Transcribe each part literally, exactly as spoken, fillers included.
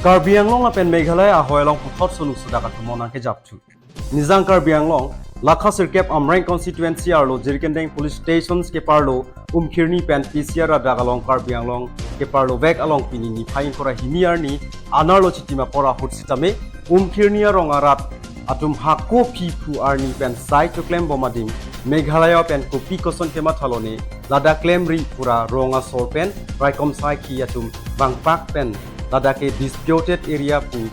Karbi Anglong lapen Meghalaya ahoi along puthot sonung sudak atum nangkejapthu. Nijang Karbi Anglong, lakha sirkep Amreng constituency arlo Jirikindeng police stations keparlo Umkhirni pen P C R adak along Karbi Anglong keparlo vek along pini niphai ingkoi ra hini arni anerlo chitim apor ahut sitame Umkhirni arong arat atum hako phiphu arni pen sai choklem bom adim Meghalaya pen kopi koson kematha lone ladak klemri pura rong asor pen raikom saikhi atum bangpak pen ladak ke disputed area pu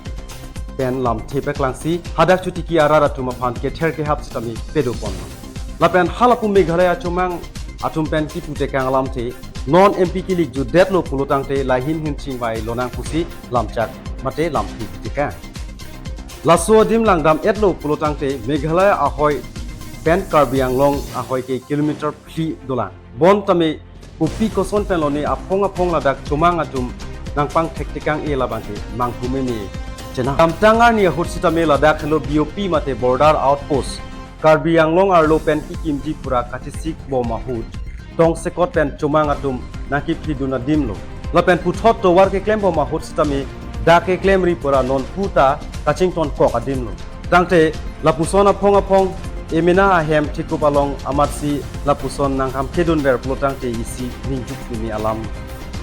pen lamthe paklangsi hadak chotiki arat atum aphan kether kehap sitame pedopon. Lapen halapu Meghalaya chomang atum pen kipu tekang alamthe non M P kilik jutdetlo pulotangte lahin hin chingvai lonang pusi lamchak mate lamthe tekang. Laso adim langdam etlo pulotangte Meghalaya ahoi pen Karbi Anglong ahoi ke kilometer phli dolang. Bonta me kopi koson pen lone aphong aphong ladak chomang atum nangpangthek tekang-e labangke manghu meme chena. Damtang arni ahut sitame ladak helo B O P mate border outpost Karbi Anglong arlo pen kikimji pura kachesik bom ahut tongsekot pen chomang atum nangkiphidun adimlo. Lapen puthot tovar keklem bom ahut sitame dak keklemri pura non puta kachington kok adimlo. Tangte lapuson aphong aphong emena ahem thikup along amatsi lapuson nangkam kedunver pulotangte isi ningjuk nimi alam.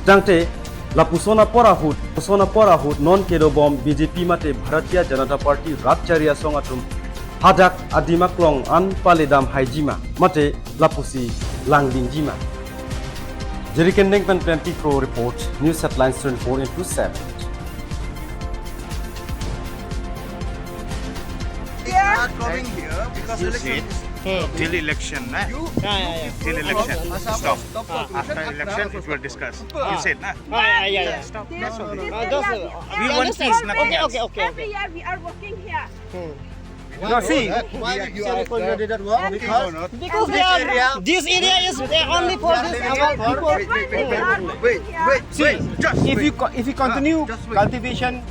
Tangte lapuson apor ahut, puson apor ahut non kedobom B J P mate Bharatiya Janata Party rat chari asong atum hadak adim aklong an paledam haijima mate lapusi langdingjima. Jirikindeng pen Prempi Kro report, News Headlines twenty-four into seven. They are coming here because You election said is till election, na? You, Yeah, yeah, yeah. Till election. Assam Stop. top population After and election, Agra it will discuss. Ah. You said, na? Ah, yeah, yeah, yeah. Stop. This, That's all. this Ah, area just, we uh, are yeah, We want understand. peace, nothing Okay, else. Okay, okay, okay. Every year we are working here. Hmm. No, see, Why you are sorry for your that work Every because Because they are, this area is uh, only for this our people. Wait, wait, wait, wait, wait, wait, wait, See, wait, just if wait. you co- if you continue Just wait. Cultivation,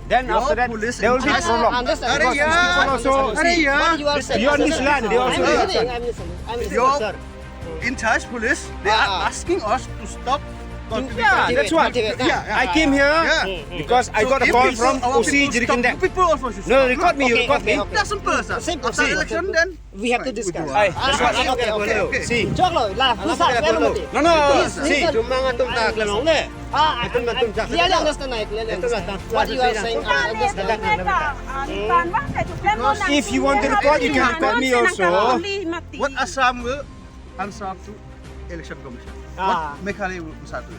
then Your after that police there will in be charge. Problem. Understand. Because these people also Are see, you? What you are saying? You understand? They also I'm understand. Listening, I'm listening. I'm listening, Your sir. In charge police, they Ah, are ah. Asking us to stop. Yeah, that's what. Yeah, yeah. I came here Yeah. Because I So got a if call people, from our O C people stop, Jirikindeng. You people also should No, stop. Record me, Okay, record okay, me. okay. That's simple, sir. Simple, After simple. Election, Okay. then We have to discuss. Aye, Ah, that's what. okay, okay, okay. See. Choklo, la, Okay, pusat, okay, pelo okay. mati. No, no, Please, see. listen. Cuma ngantung tak kelang le. Ah, I, Atum I, ngantung I tak clearly kelang. understand, I clearly Ito understand. lang, What you are saying, I understand. Because If you want to record, you can record me also. What Assam will answer to Election Commission? Ah. What Meghalaya will answer to it?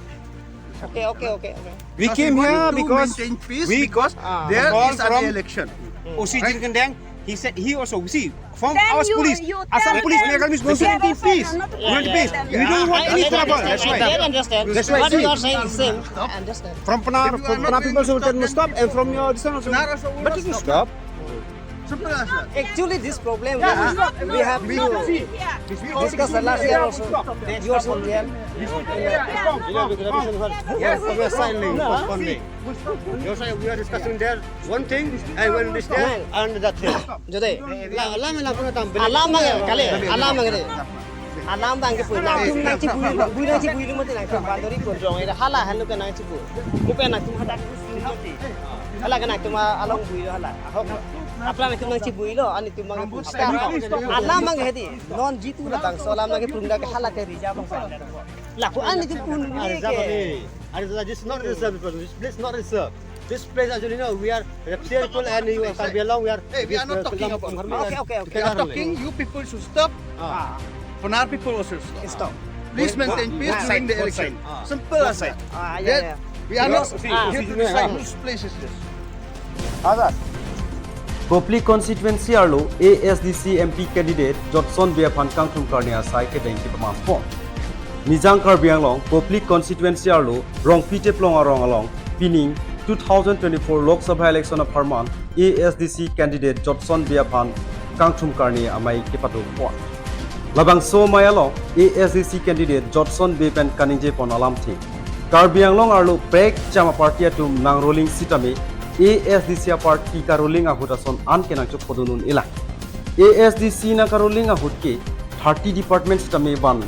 Okay, okay, okay, okay. We Because came we here want to because maintain peace we because Ah. there call is an from election. O C Jirikindeng, he said he also, see, from Then our you- police, you Assam tell police, them Meghalaya police, they we are want peace. not We want to peace. tell We don't want any trouble. That's I why. clearly understand. That's why. What you See. are saying is same. I understand. From Pnar, from Pnar people also tell me stop, and from your this one also. Pnar also will But not you can stop. Stop. Simple as that. Actually, this problem Yeah. we have to discuss the last year also. You also there. Yes, we are signing, postponing. Your side, we are discussing there one thing, and when this there, another thing. Jode. La, la, la, la, la, Alam mang kali, alam mang kali. Alam bang ke pui nangtum nangchibui, bui nangchibui lo mati nangtum bandori pun jong ira hala hanu ke nangchibui. Mupe nangtum hadak mati. Hala ke nangtum along bui lo hala. Ahok. Apra nangtum nangchibui lo, ani tum mang pun. Alam mang ke di. Non jitu la bangso alam mang ke pun dak hala ke rija bang. Lapu ani tum pun ni ke. This is not reserved, this place is not reserved. This place, as you know, we are Reptier people and you are Karbi Anglong, we are Hey, we are not talking about Okay, okay, okay. We are talking, you people should stop. Ah. Pnar people also stop. Stop. Please maintain peace Both during the side, both election. side. Simple as that. Ah, yeah, That yeah. We are not Ah. here to decide whose place is this. Kopili constituency arlo A S D C M P candidate Jotson Bey aphan kangthum karne asai kedeng kepamas pon. Nijang Karbi Anglong Kopili constituency arlo Rongpi Teplong arong along pining two thousand twenty-four Lok Sabha election apharman A S D C candidate Jotson Bey aphan kangthum karne amei kepado pon. Labangso amei along A S D C candidate Jotson Bey pen kaningje pon alamthe, Karbi Anglong arlo prekjam aparty atum nangruling sitame A S D C aparty karuling ahut ason an ke nangchok podunun ila. A S D C nangkaruling ahut ke thirty department sitame van.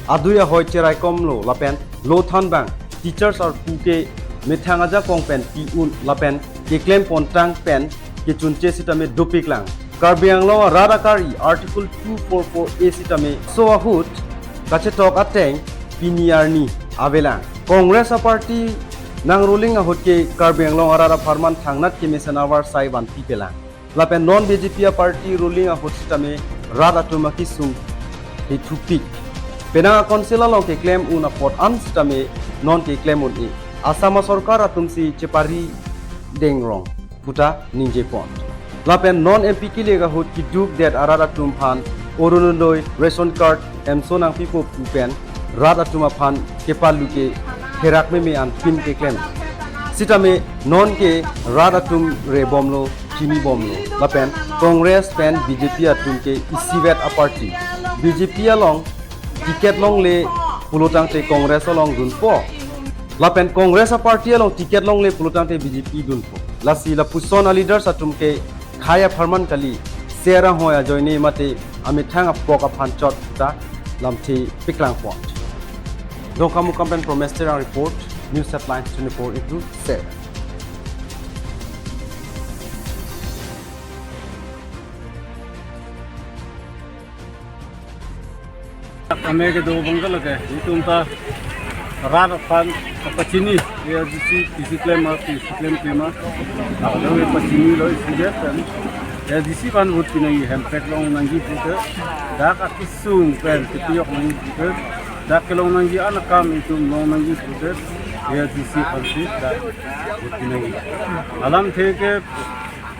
Adui ahoi cheraikom lo lapen lo thanbang teachers arpu ke methang ajakong pen pi-un lapen keklem pontang pen kechunche sitame dopiklang. Karbi Anglong arat akari Article two four four A sitame laso ahut kachetok ateng pini arni avelang. Congress aparty nang ruling ahut ke Karbi Anglong arat apharman thangnat kemesen avarsai vanpipelang. Lapen non B J P aparty ruling ahut sitame rat atum akesung hithupik. Penang a-council along keklem un apot an sitame non keklem un-e. Assam asorkar atum si chepari dengrong puta ningjepon. Lapen non M P kilik ahut kidukdet arat atum aphan Orunodoi ration card emso nangpipo pu pen rat atum aphan kepalu ke herak meme anpin keklem. Sitame non ke rat atum rebomlo, chinibomlo. Lapen Congress pen B J P atum ke isivet aparty. B J P along ticket longle pulotangte Congress along dunpo. Lapen Congress aparty along ticket longle pulotangte B J P dunpo. Lasi lapuson aleaders atum ke khei apharman kali, ser ahoi ajoine mate amethang apok aphan chot ta lamthe piklangpon. Dongkamukam pen Promes Terang report, News Headlines twenty-four into seven. Kami kedo abang ke lake, itum ta rat aphan kapachini, A D C, P C klem ma, P C klem klem ma. Lalu pachini lo isi je pen. A D C aphan vote pinangji, Hemprek longnangji pute. Dak akesung pen kepiyok nangji pute. Dak kelongnangji an akam itum longnangji pute. A D C aphan si dak vote pinangji. Alamthe ke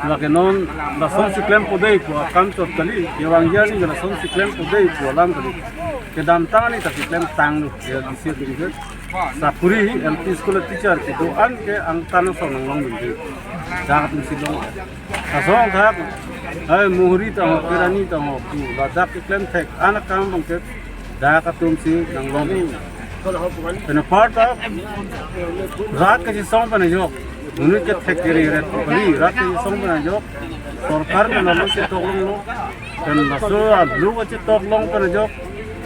lake non lasonsi klempo dei pu akam chot kali, kevangji arni lasonsi klempo dei pu alam kali. Kedamtang arni ta keklemtanglo, ya, A D C atum ke. Sakuri hi L P school teacher kedo-an ke angtan asong nanglongdunde. Dak atumsi long. Asong thak, ai, muhuri ta ho, kerani ta ho, tu, ladak keklem thek, an akam abang ke dak atumsi nanglong. Pen apar ta rat kachisong pen ajok, monit kethek kere ret kali, rat kachisong pen ajok, sorkar pen alo chetok longlo, pen laso alo chetok long pen ajok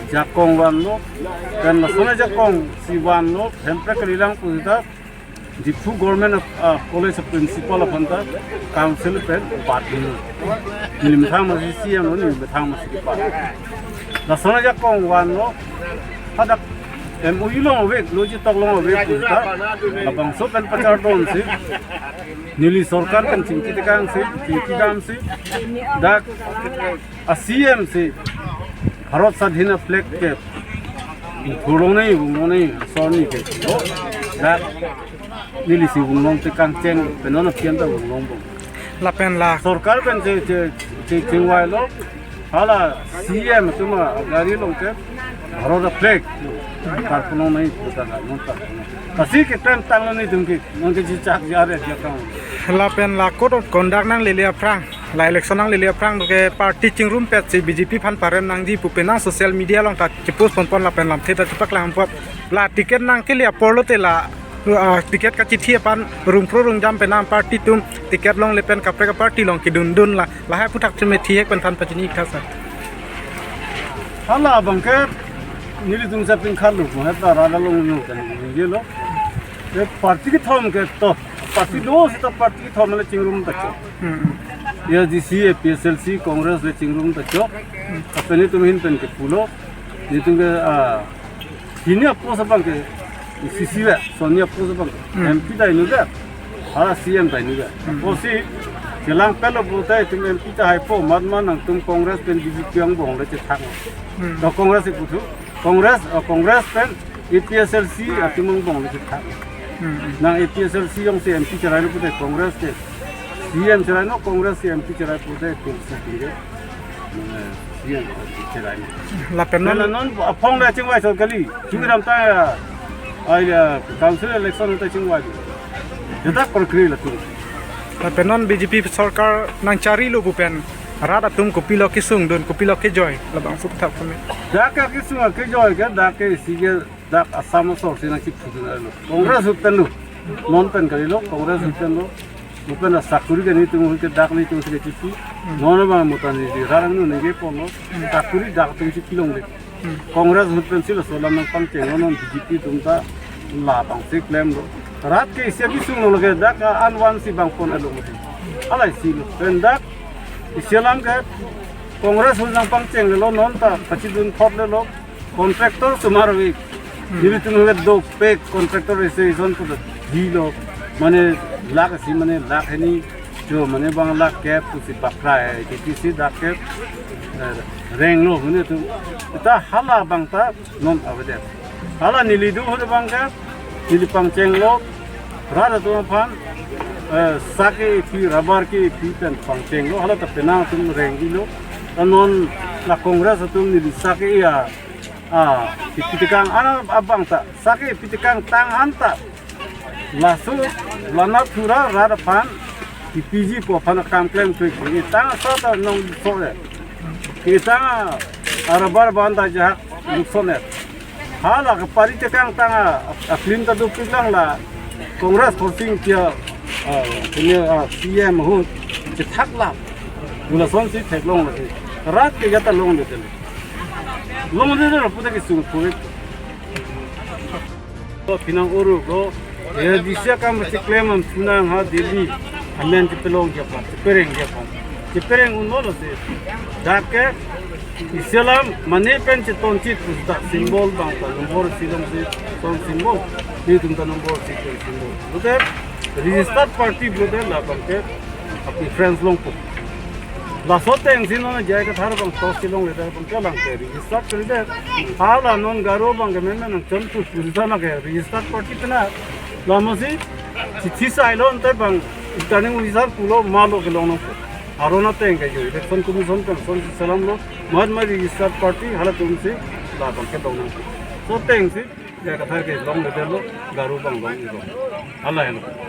jakong vanlo, pen laso ajakong si vanlo, Hemprek kalilang pusita, Diphu Government of, ah, College of Principal aphan ta council pen bat dun. Neli methang masi C M lo, neli methang masi kepat. Lason ajakong vanlo, hadak M O U long ave, lo chetok long ave pusita, labangso pen pachardon si, neli sorkar pen chingki tekang si, chingki dam si, dak a C M si Bharat Sadhin a flag ke thurlongnei, vunglongnei, sorni ke. Dak nelisi vunglong tekang cheng, pen non apian ta vunglongbom. Lapen la sorkar pen che, che, che, chingvailo, hala C M atum agari along ke Bharat a flag karponlongnei, puta la, non ta. Lasi keklemtanglo netum ke, non ke chichak jare jakang. Lapen la code of conduct nanglele aphrang, la election nanglele aphrang ke party chingrumpet si B J P aphan parem nangji pu penang social media along ta chipost ponpon lapen lamthe ta chepaklang ponpon. La ticket nangkele apor lote la, ah, ticket kachithi aphan rungphro rungjam penang party atum ticket longle pen kaprek aparty along kedundun la, lahai aphuthak cheme thihek pen than pachini ikthasa. Hala abang ke nelitum sa pingkharlo, mo heta rada longlo kan, yelo. Ke party kethom ke to, party do sita party kethom le chingrum ta cho. Hmm. A D C, A P H L C, Congress le chingrum ta cho. Apeni tum hin pen kepulo. Netum ke, ah, hini apost abang ke, sisi ve, sonni apost abang ke. Hmm. M P ta inut ve, hala C M ta inut ve. Hmm. Apotsi, chelang pelo pute, itum M P ta haipo, mat ma nangtum Congress pen B J P angbong le chethak. Hmm. To Congress ikuthu, Congress, oh, Congress pen A P H L C atum angbong le chethak. Hmm, hmm. Nang A P H L C jongsi M P cherailo pute Congress ke C M cherailo, Congress ke M P cherai pute A P H L C ke. Mane C M cherailo. Lapen non, non, non, aphong le chingvai chot kali. Chingdam ta ya. Ai ya, council election ta chingvai. Jeta korkri latum. Lapen non B J P sorkar nangcharilo pu pen rat atum kopilo kesungdun, kopilo kejoi, labangso aphuthak keme. Dak kesung kejoi ke, dak ke isi ke, dak Assam asor si nangchiphudun lo. Congress ahut penlo. Non pen kalilo, Congress ahut penlo. Lapen asakuri ke netum ahut ke dak netum si kechiphu. Non abang mutan di rarang nu nengge ponlo. Sakuri dak atum chipilongle. Hmm. Congress ahut pensi laso alam nangpangcheng, non B J P atum ta labangsi klemlo. Rat ke isi abisung lo ke dak an vansi bang pon alo mati. Halahei si lo. Pen dak isi alam ke Congress ahut nangpangchenglelo, non ta pachidunthot lelo. Contractor sumar vi. Nelitum ke dopik contractor registration pu dilo. Mane lakh isi, mane lakh hini, jo mane bang lakh kep pusi pakrai, titi si dak ke, eh, renglo mane tu. Ta hala bang ta non avedet. Hala neli do ahut bang ke, neli pangchenglo, rat atum aphan, eh, sake pi, rubber ke pi pen pangchenglo, hala ta penang atum reng-ilo. Ta non la Congress atum neli sake ya, ah, pi, pitekang an abang ta, sake pitekang tang an ta. Laso, lana thura rat aphan, pi P G po aphan akam klem kri kri. Tang asa ta nong so le. Kitang a, a rubber banta jahak nukson et. Hala kapari tekang tang a, a film ta dopik lang la Congress horsing tia, ah, punya, ah, C M ahut chethak la. Pu lasonsi theklonglo si. Rat ke jata longledetlo. Longledetlo pute kesung puvek. Pinang oro ko, ya disia kam si klem am sunang ha Delhi, amen chepelongji aphan, cheperengji aphan. Chepereng unlo si. Dak ke, isi alam, mane pen chetonchit pusi ta symbol bang ta, nombor isi alongsi, son symbol, nelitum ta nombor isi pen symbol. Pulote, registered party pulote labang ke, a preference longpo. Laso atengsi non J I Kathar bang tos si longledet bang ke lang ke registered candidate. Hala non Garo bang ke memang nangchonpu pusi ta na ke registered party pen na. Lamosi chithi sailo ante bang returning officer pulo malo kelong nangpo. Aron ateng ke yo election commission pen sonsi selamlo. Mat ma registered party halatumsi labang ke long nangpo. So atengsi J I Kathar ke longledetlo, Garo bang longledetlo. Hala helo.